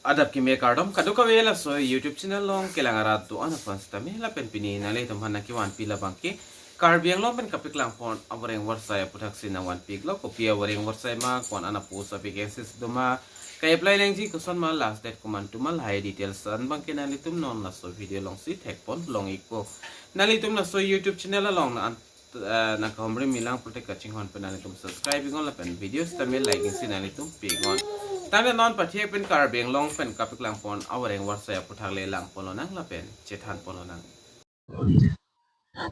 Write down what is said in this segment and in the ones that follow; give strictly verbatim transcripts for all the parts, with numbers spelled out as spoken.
Adap keme kardom kadokave laso YouTube channel along kelang arat do-an aphan sitame lapen pini nanglitum aphan nangkevanpi labangke Karbi Anglong pen kapeklangpon avoreng avarsai aputhaksi nangvanpiklo. Kopi avoreng avarsai ma, ko-an an a-post avacancy doma, ka-apply nangji koson ma, last date komantu ma, lahai details an abangke nanglitum non laso video alongsi thekpon long-ikpo. Nanglitum laso YouTube channel along na an eh, nangkahumri milang pulote kachinghon pen nanglitum subscribe iknon lapen video sitame like isi nanglitum pi iknon. Tangte non pathek pen Karbi Anglong pen kapeklangpon avoreng avarsai aputhak le langponlonang lapen chethanponlonang.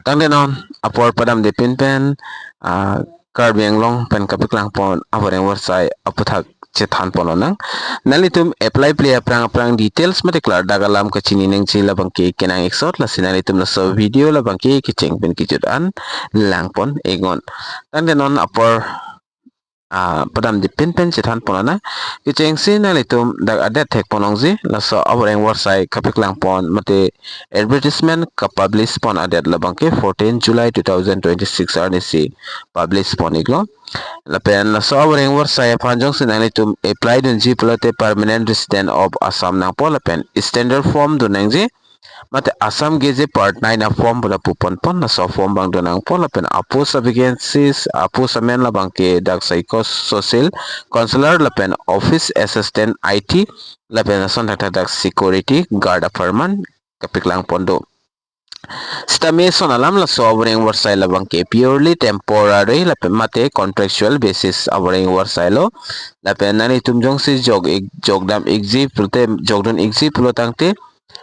Tangte non apor padamde pin pen, ah, Karbi Anglong pen kapeklangpon avoreng avarsai aputhak chethanponlonang. Nanglitum apply ple aphrang aphrang details mate klardak alam kachini nangji labangke kenang-ik sot, lasi nanglitum laso video labangke kecheng pen kejut an langpon iknon. Tangte non apor, ah, padamde pin pen chethanponlonang. Kechengsi nanglitum dak adet thekponlongji, laso avoreng avarsai kapeklangpon mate advertisement kapublish pon adet labangke fourteen July two thousand twenty-six arnisi publish pon iklo. Lapen laso avoreng avarsai aphan jongsi nanglitum apply dunji pulote permanent resident of Assam nangpo lapen standard form do nangji, mate Assam Gazette part nine a-form pu lapu ponpon, laso form abang do nangpo lapen a-post avacancies, a-post amen labangke dak psychosocial counselor lapen office assistant I T lapen lason thakthak dak security guard apharman kapeklangpon do. Sitame son alam laso avoreng avarsai labangke purely temporary lapen mate contractual basis avoreng avarsai lo. Lapen nanglitum jongsi jok ik, jokdam ikji pulote, jokdun ikji pulo tangte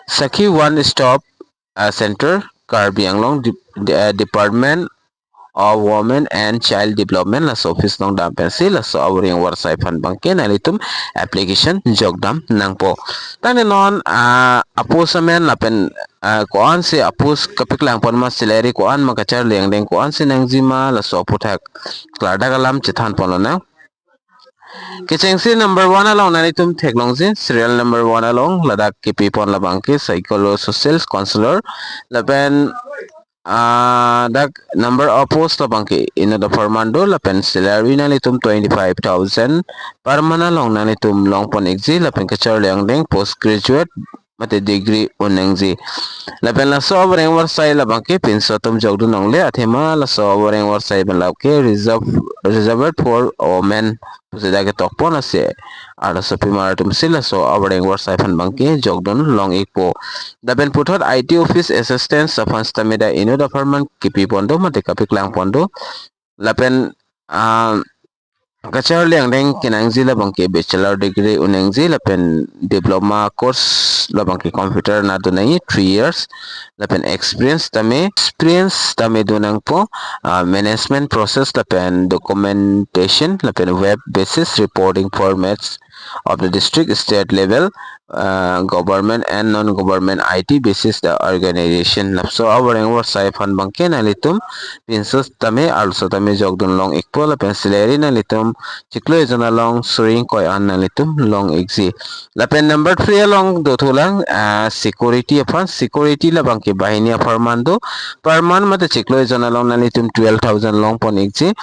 Sakhi One Stop, ah, Center, Karbi Anglong Dep-, De-, ah, Department of Women and Child Development laso office along dam pensi laso avoreng avarsai aphan abangke nanglitum application jokdam nangpo. Tangte non, ah, a-post amen lapen, ah, ko-ansi a-post kapeklangpon ma, salary ko-an ma, kacharli angdeng ko-ansi nangji ma, laso aputhak klardak alam chethanponlonang. Kechengsi number one along nanglitum theklongji, serial number one along ladak kepipon labangke psychosocial counselor lapen, ah, dak number of post labangke inut apharman do lapen salary nanglitum twenty-five thousand per month along nanglitum longpon ikji lapen kacharli angdeng post graduate mate degree un nangji. Lapen laso avoreng avarsai labangke pinso atum jokdun longle, athema laso avoreng avarsai pen labangke reserve, reserved for women pusi dak ketokpon, lasi arlosopimar atumsi laso avoreng avarsai aphan abangke jokdun long-ikpo. Lapen puthot I T office assistant aphan sitame dak inut apharman kepipon do mate kapeklangpon do. Lapen, ah, kacharli angdeng kenangji labangke bachelor degree un nangji lapen diploma course labangke computer na do nangji three years. Lapen experience tame, experience tame do nangpo, ah, management process lapen documentation lapen web basis reporting formats of the district, state level, ah, government and non-government I T basis the organization. Laso avoreng avarsai aphan abangke nanglitum pinso tame arloso tame jokdun long-ikpo lapen salary nanglitum chiklo ejon along suri ingkoi an nanglitum long-ikji. Lapen number three along dothulang, ah, security aphan, security labangke banghini apharman do, per month mate chiklo ejon along nanglitum twelve thousand longpon-ikji.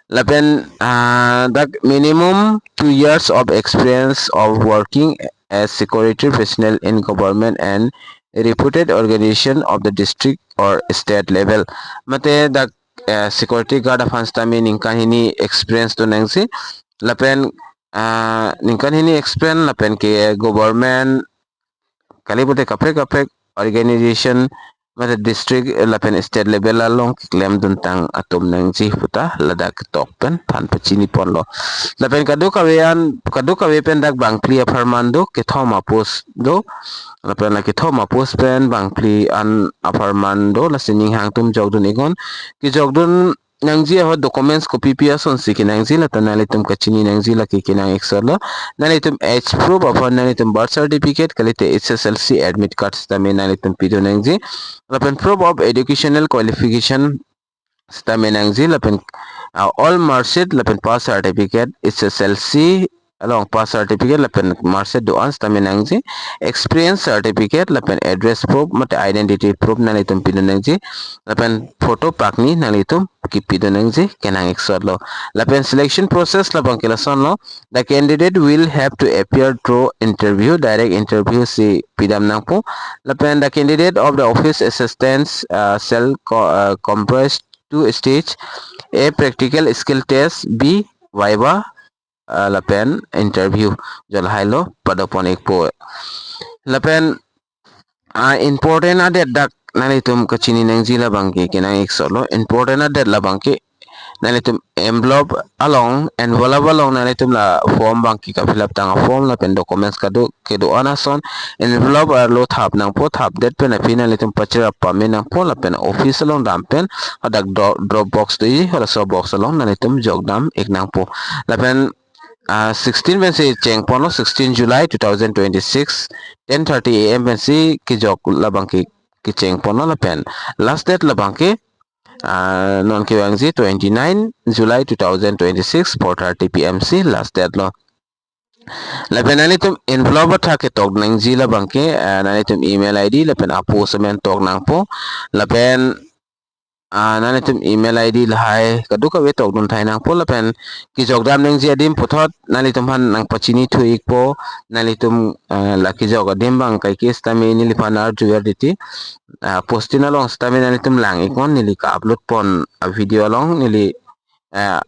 Lapen, ah, dak minimum two years of experience of working as security personnel in government and reputed organization of the district or state level. Mate dak, eh, security guard aphan sitame ningkan hini experience do nangji. Lapen, ah, ningkan hini experience lapen ke government kali pulote kaprek kaprek organization mate district lapen state level along keklemduntang atum nangji puta ladak ketok pen than pachiniponlo. Lapen kadokave an, kadokave pen dak bangphli apharman do, kethom a-post do. Lapen la kethom a-post pen bangphli an apharman do, lasi ning hang atum jokdun iknon. Kejokdun nangji ahut documents kopipi asonsi kenangji, lata nanglitum kachini nangji, lake kenang-ik sotlo. Nanglitum age proof aphan nanglitum birth certificate kalite H S L C admit card sitame nanglitum pidun nangji. Lapen proof of educational qualification sitame nangji, lapen, ah, all mark sheet lapen pass certificate, H S L C, along pass certificate lapen marksheet do-an sitame nangji, experience certificate lapen address proof mate identity proof nanglitum pidun nangji, lapen photo pakni nanglitum kipidun nangji kenang-ik sotlo. Lapen selection process labangke lasonlo, the candidate will have to appear through interview, direct interview si pidam nangpo. Lapen the candidate of the office assistance, uh, shall co- uh, comprise two stage, A, practical skill test, B, viva, uh, lapen interview. Jo lahailo padopon-ikpo. Lapen, ah, important adet dak nanglitum kachini nangji labangke kenang-ik sotlo. Important adet labangke nanglitum envelope along, envelope along nanglitum la form abangke ka-fill up tang a-form lapen documents kado kedo-an ason envelope arlo thap nangpo, thapdet pen aphi nanglitum pachirap pame nangpo lapen office along dam pen hadak dro- drop box doji, halaso box along nanglitum jokdam-ik nangpo. Lapen, ah, sixteen pensi chengponlo, sixteen July two thousand twenty-six, ten thirty A M pensi kejok labangke kechengponlo lapen last date labangke, ah, non kevangji twenty-nine July two thousand twenty-six, four thirty P M si last date lo. Lapen nanglitum envelope athak ketok nangji labangke, ah, nanglitum email I D lapen a-post amen tok nangpo. Lapen, ah, nanglitum email I D lahai kadokave tokdun thai nangpo lapen kejokdam nangji adim puthot nanglitum aphan nangpachini thu-ikpo, nanglitum, ah, la kejok adim abang kaike sitame neliphan arjuver titi, ah, postin along sitame nanglitum lang-iknon, neli ka-upload pon a-video along neli, ah,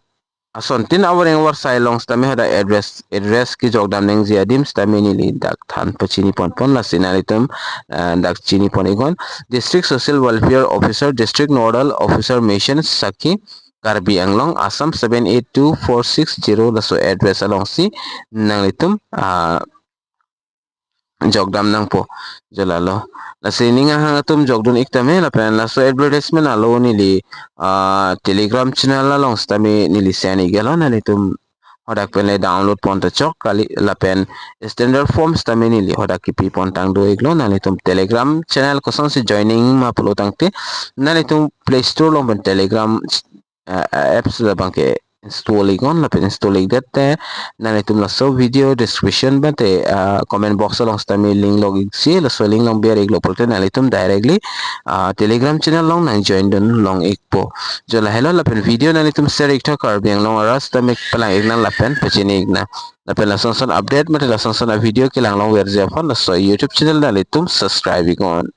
asontin awareng awarsai along sitame hadak address, address kejokdam nangji adim sitame neli dak than pachini ponpon, lasi nanglitum, ah, dak chini pon-iknon. District Social Welfare Officer, District Nodal Officer Mission Sakhi, Karbi Anglong, Assam seven eight two four six zero, laso address alongsi nanglitum, ah, jokdam nangpo. Jo lalo. Lasi ning ahang atum jokdun-ik tame lapen laso advertisement alo neli, ah, Telegram channel along sitame neli send-ik-etlo, nanglitum hadak pen le download pon ta chok kali, lapen standard form sitame neli hadak kipi pon tang do-iklo, nanglitum Telegram channel kosonsi joining ma pulo tangte nanglitum Play Store along pen Telegram, ah, apps labangke install-iknon, lapen install-ikdet te nanglitum laso video description mate, ah, comment box along sitame link log-iksi, laso link along ber-iklo pulote nanglitum directly, ah, Telegram channel along nang join dun long-ikpo. Jo lahelo, lapen video nanglitum share-ik tha, Karbi Anglong arat sitame palang-iknang lapen pachini-iknang. Lapen lasonson update mate lasonson a-video kelang longverji aphan laso YouTube channel nanglitum subscribe-iknon.